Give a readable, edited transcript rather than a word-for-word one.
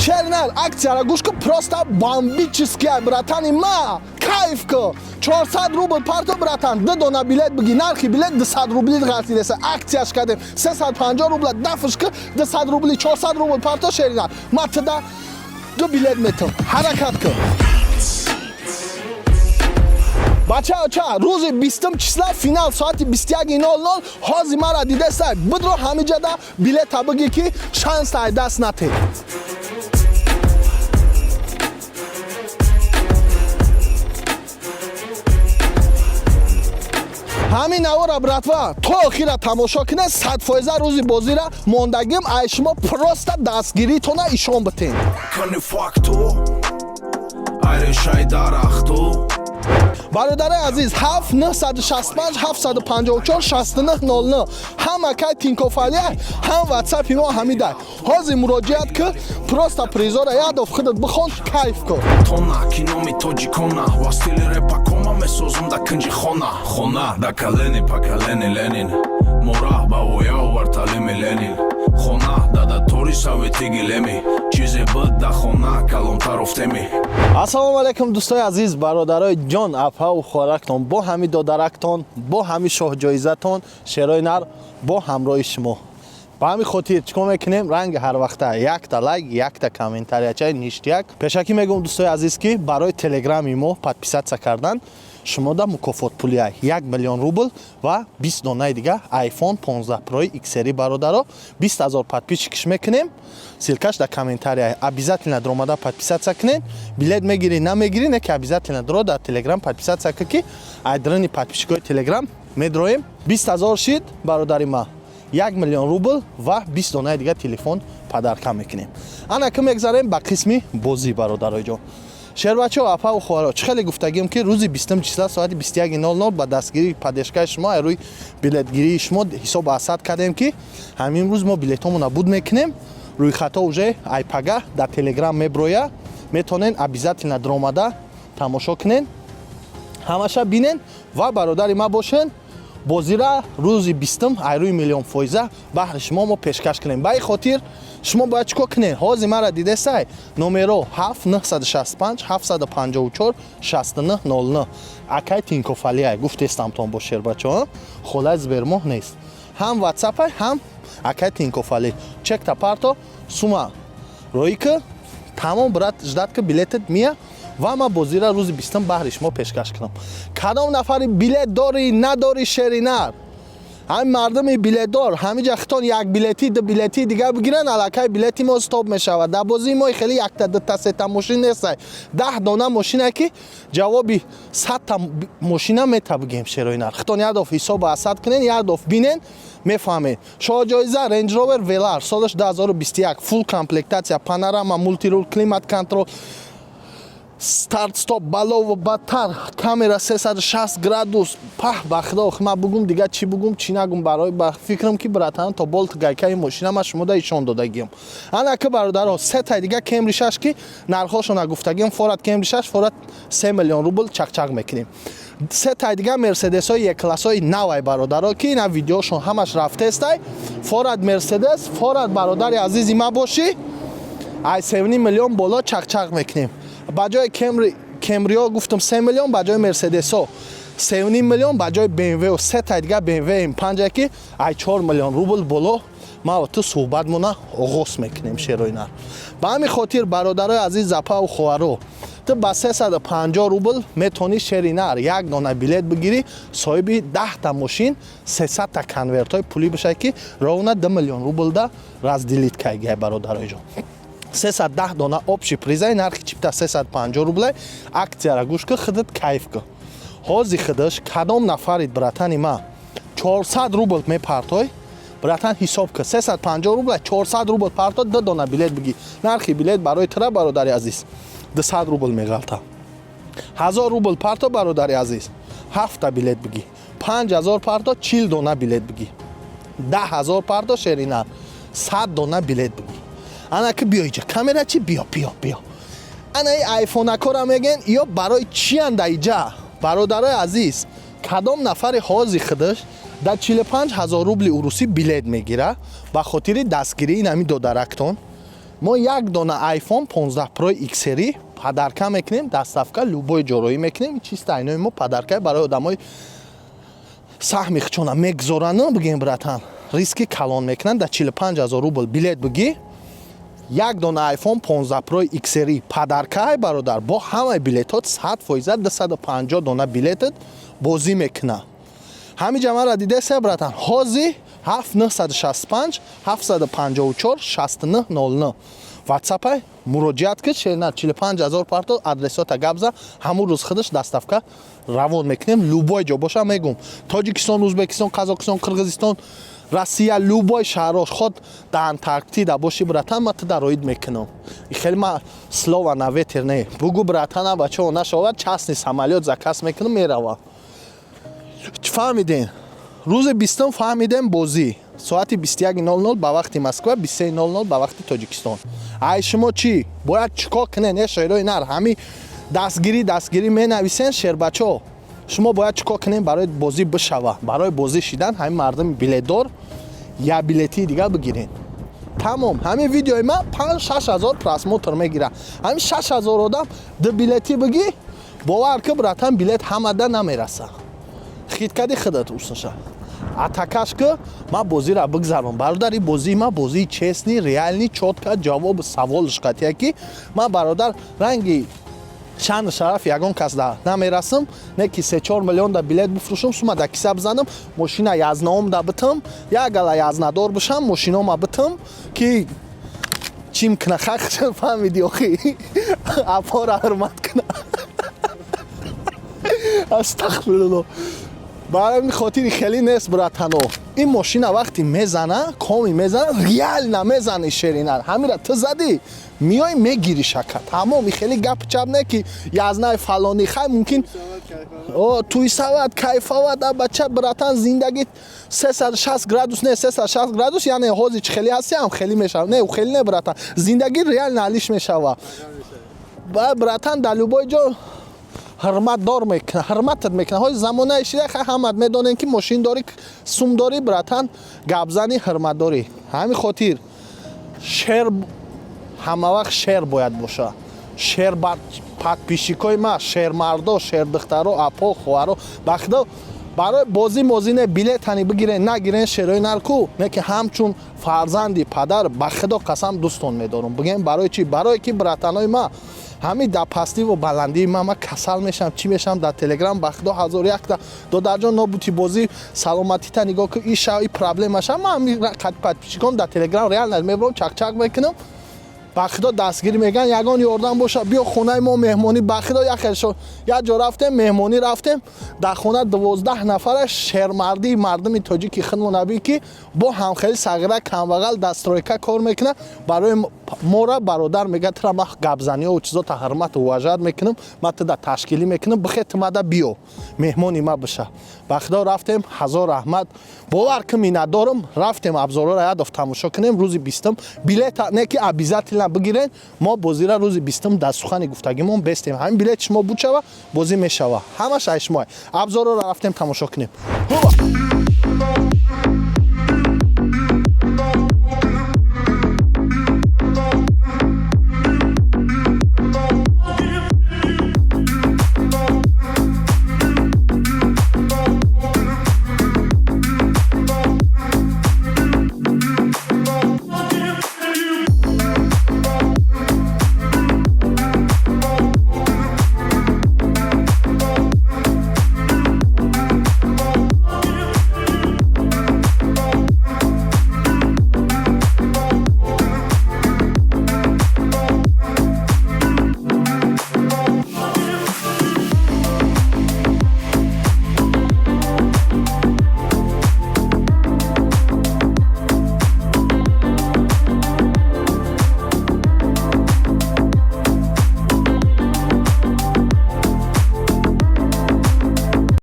Шеринар, акцияра гӯш кун, просто бомбический, братани ма, кайф ку. 400 рубл парто, братан, ду дона билет биги. Нархи билет 200 рубли ғалтидеса, акцияш кардем, 350 рубла дафш ку, 200 рубли, 400 рубл парто, шеринар, ма туда ду билет метам. Ҳаракат кун, бачаоча. Рӯзи 20-ум числа финал, соати 21:00. Ҳози мара дидесай, бидро ҳамиҷада билета бигӣ, ки шанс ай даст натед. Ҳамин навора, братва, то охира тамошо кунед. 100% рӯзи бозира мондагим ай шумо просто дастгиритона ишон битен. Кани факту айрешаи дарахту. Бародари азиз, 7 965 754 69 09 ҳам акай Тинкофалия, ҳам ватсапи мо ҳамидай. Ҳозир муроҷиат ки, просто призора ядов худат бихон, кайф кун. Тона ки номи тоҷикона ва стили репакома месозум да кунҷи хона, хона да калени поколение Ленин мора ба воя овар таълими Ленин, хона дада тори совети гилеми чизе буд да хона калонтар уфтеми. Ассалому алайкум, дӯстои азиз, бародарои ҷон, апаву хоҳарактон, бо ҳами додарактон, бо ҳами шоҳҷоизатон, шерои нар бо ҳамроҳи шумо. Ба ҳамин хотир чӣ кор мекунем? Ранги ҳарвақта якта лайк, якта комментариячаи ништяк. Пешакӣ мегӯм, дӯстои азиз, ки барои телеграми мо подписаться кардан шумода мукофотпулия 1 миллион рубл ва 20 донаи дига iPhone 15 Pro XR. Бародаро, 20 ҳазор подписчикш мекунем, ссылкаш дар комментария. Обязательно дромада подписаться кунед. Билет мегирӣ, намегирӣ, не ки обязательно дро дар телеграм подписаться ка, ки айдрини подписчикои телеграм медроем. 20 ҳазор шид, бародари ма, 1 миллион рубл ва 20 донаи дига телефон подарка мекунем. Ана ки мегзарем ба қисми бозӣ, бародарои ҷон, шербачаҳо, апаву хоҳаро. Чӣ хеле гуфтагим, ки рӯзи 20 числа соати 21:00 ба дастгирии поддержкаи шумо, ай рӯи билетгирии шумо ҳисоб асад кардем, ки ҳамин рӯз мо билетҳомона буд мекунем. Рӯйхатҳо уже айпага дар телеграм меброя, метавонен обязательно дромада тамошо кунен, ҳамаша бинен ва бародари ма бошен. Бозира рӯзи 20-ум ай рӯи миллион фоиза баҳри шумо мо пешкаш кунем. Ба ин хотир шумо бояд чӣ кор кунед? Ҳозир мара дидесай, номеро 7 965 754 69 09 акай Тинкофалия. Гуфтестамтон бо шербачаҳо, холаи звермоҳ нест, ҳам ватсапай, ҳам акай Тинкофали. Чекта парто, сума роӣ ки, тамом, брат, ждать ки билетет мия ва ман бозира рӯзи 20-ум баҳри шумо пешкаш кунам. Кадом нафари билет дорӣ, надорӣ, шеринар, ҳамин мардуми билетдор ҳамиҷа хитон як билетӣ, ду билетӣ дига бигиранд, аллакай билети мо стоп мешавад. Дар бозии мо хеле якта, дута, сета мошин нестай, 10 дона мошина, ки ҷавоби 100-та мошина мета бигем. Шерои нар, хитон як доф ҳисоба асад кунен, як доф бинен, мефаҳмед. Шоҳҷоиза Range Rover Velar, солаш 2021, фулл комплектация, панорама, мультирул, климат контрол, старт стоп, балову баттар, камера 360 градус. Пах, ба худо, ман бугум дига чӣ бугум, чӣ нагум? Барои ба фикрам, ки, братан, то болт гайкаи мошина ман шумода ишон додагиям. Ана ки, бародаро, сетай дига Кемри шаш, ки нархҳошона гуфтагиям. Форат Кемри шаш, форат 3 миллион рубл чақчақ мекунем. Сетай дига Мерседесҳои Е-классҳои навай, бародаро, ки ина видеошон ҳамаш рафтестай. Форат Мерседес, форат, бародари азизи ман бошӣ, ай 3 миллион боло чақчақ мекунем. Ба ҷои Кемрио гуфтам 3 миллион, ба ҷои Мерседесо 3 миллион, ба ҷои БМВ сетай дига БМВ М5, ки ай 4 миллион рубл боло ма ту суҳбатмона оғоз мекунем, шерои нар. Ба ҳамин хотир, бародарои азиз, апаву хоҳаро, ту ба 350 рубл метавонӣ, шери нар, як дона билет бигирӣ, соҳиби 10-та мошин, 300-та конвертҳои пулӣ бошад, ки ровно 2 миллион рублда разделить кайгай, бародарои ҷон. 310 дона общий призай, нархи чипта 350 рублай. Акцияра гӯш кун, худат кайф кун. Ҳози худаш кадом нафарид, братани ма, 400 рубл мепартой, братан, ҳисоб кун: 350 рубла, 400 рубл парто, ду дона билет бигӣ. Нархи билет барои тура, бародари азиз, 200 рубл меғалта. 1000 рубл парто, бародари азиз, ҳафта билет бигӣ. 5000 парто, 40 дона билет бигӣ. 10 000 парто, шеринар, 100 дона билет бигӣ. Ана ки биё иҷа, камера чи, биё, биё, биё. Ана и айфонакора мегӯен, ё барои чианда иҷа? Бародарои азиз, кадом нафари ҳози худаш дар 45 000 рубли урусӣ билет мегира ба хотири дастгирии ин ҳамин додарактон? Мо як дона iPhone 15 Pro XR подарка мекунем, доставка любой ҷороӣ мекунем. Чисто айнои мо подарка барои одамои саҳми хичона мегзорану, бигем, братан, риски калон мекунанд. Да 45 ҳазор рубл билет бигӣ, як дона iPhone 15 Pro XR подарка, ай бародар, бо ҳамаи билетот 100%, 250 дона билетат бозӣ мекуна. Ҳамин ҷамаро дидеса, братан? Ҳози 7965 754 6909 ватсапай муроҷиат кид. Шерна 45 ҳазор парто, адресота гап за, ҳамун рӯз худаш доставка равон мекунем, любой ҷо боша. Мегум, Тоҷикистон, Узбекистон, Қазоқистон, Қирғизистон, Россия, любой шаҳрош, ход да Антарктида боши, братан, ма туда роид мекунам. Хеле ма слова на ветер не бугу, братана, бачао, нашавад, частный самолёт заказ мекунам, мерава. Чӣ фаҳмидем? Рӯзи 20-ум, фаҳмидем, бозӣ соати 21:00 ба вақти Москва, 23:00 ба вақти Тоҷикистон. Ай шумо чӣ бояд, чӣ кор кунен, е шерои нар? Ҳами дастгирӣ, дастгирӣ менависен, шербачо. Шумо бояд чӣ кор кунем барои бозӣ бишава? Барои бозӣ шидан ҳамин мардуми билетдор як билетии дигар бигирен, тамом. Ҳамин видеои ман 5-6 ҳазор просмотр мегирад. Ҳамин 6 ҳазор одам ду билетӣ бигӣ, бовар ки, братан, билет ҳамада намераса. Хиткади худат усаша атакаш ки ман бозиро бигзарам, бародар. И бозии ман бозии честный, реальный, чётко ҷавоби саволш қатия, ки ман, бародар, ранги шаъну шараф ягон кас да намерасам, не ки 3-4 миллион да билет бифурӯшам, сума да киса бизанам, мошина язнаом да битам, як гала язнадор бишам, мошинома битам, ки чим кна хах. Фаҳмиди охи? Апора ҳурмат кна. Астағфирулло. Барои ин хотири хеле нест, братано. Ин мошина вақте мезана, коми мезана, реально мезани, шеринар. Ҳамира ту задӣ, миёй, мегирӣ шака, тамом. Хеле гап чап не, ки язнай фалони хай мумкин о туйсавад, кайфавад. А бача, братан, зиндагӣ 360 градус не, 360 градус, яъне ҳозир чӣ хеле ҳасти, ҳам хеле мешава. Не, хеле не, братан, зиндагӣ реально алиш мешава. Ба, братан, дар любой ҷо ҳурматдор мекуна, ҳурматат мекуна. Ҳози замонаи шида, хай, ҳамат медонем, ки мошин дорӣ, сум дорӣ, братан, гапзанӣ, ҳурматдорӣ. Ҳамин хотир шер ҳама вақт шер бояд боша. Шер подписчикои ма, шермардо, шердухтаро, апо, хоҳаро, ба худо, барои бозӣ мозӣ не, билетани бигирен, нагирен, шерои нарку не, ки ҳамчун фарзанди падар, ба худо қасам, дӯстон медорам. Бигем, барои чӣ? Барое ки, братанои ма, ҳамин дар пастиву баландии ма касал мешавам, чӣ мешавам, дар Телеграм, ба худо, ҳазору якта додарҷон, нобути бозӣ, саломатита нигоҳ кун, иша, и проблемаша. Ма ҳами подписчикон дар Телеграм реально мебарам, чақчақ мекунам, ба худо, дастгирӣ мегӯян. Ягон ёрдам боша, биё хонаи мо меҳмонӣ. Ба худо, як хел як ҷо рафтем, меҳмонӣ рафтем, дар хона 12 нафара шермардии мардуми тоҷики худмонабӣ, ки бо ҳамхели сағира, камбағал, дар стройка кор мекунад, барои мора бародар мегӯяд: «Тура ман гапзаниҳову чизота ҳурмату уважать мекунам, ман туда ташкилӣ мекунам, бихе, тумада биё, меҳмони ма биша». Ба худо, рафтем, ҳазор раҳмат, бовар кун, миннатдорам. Рафтем, абзорҳоро ядов тамошо кунем. Рӯзи 20-ум билета не, ки обязательно бигирен. Мо бозира рӯзи 20-ум дар сухани гуфтагимон бестем. Ҳамин билети шумо буд шава, бозӣ мешава. Ҳамаш ай шумо. Абзорҳоро рафтем, тамошо кунем. Ҳуба!